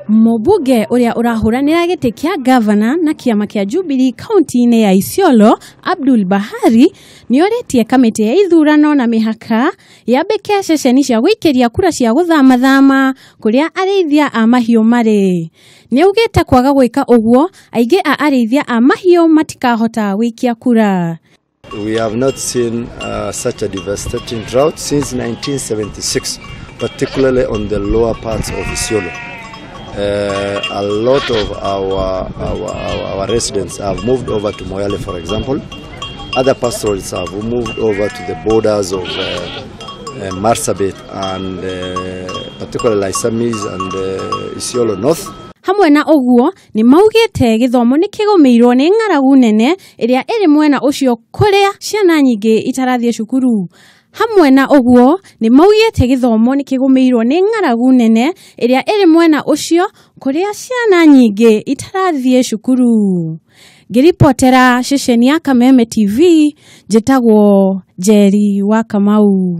Mũmbunge ũrĩa ũrahũranĩra gĩtĩ kĩa ngavana na kĩama kĩa Jubilee kaunti-inĩ ya Isiolo, Abdul Bahari, nĩorĩtie kamĩtĩ ya ithurano na mĩhaka yambĩke ceceni cia gũikĩria kura cia gũthamathama kũrĩa arĩithia a mahiũ marĩ. Nĩaugĩte kwaga gwĩka ũguo aingĩ a arĩithia a mahiũ matikahota gũikia kura. We have not seen such a devastating drought since 1976, particularly on the lower parts of Isiolo. A lot of our residents have moved over to Moyale, for example. Other pastoralists have moved over to the borders of Marsabit and particularly Laisamis and Isiolo North. Hamwe na ũguo nĩ maugĩte gĩthomo nĩ kĩgũmĩirwo nĩ ng'aragu nene ĩrĩa ĩrĩ mwena ũcio kũrĩa ciana nyingĩ itarathiĩ cukuru. Hamwe na ũguo nĩ maugĩte gĩthomo nĩ kĩgũmĩirwo nĩ ng'aragu nene ĩrĩa ĩrĩ mwena ũcio kũrĩa ciana nyingĩ itarathiĩ cukuru. Ngĩribotera ceceni ya Kameme TV, njĩtagwo Njeri wa Kamau.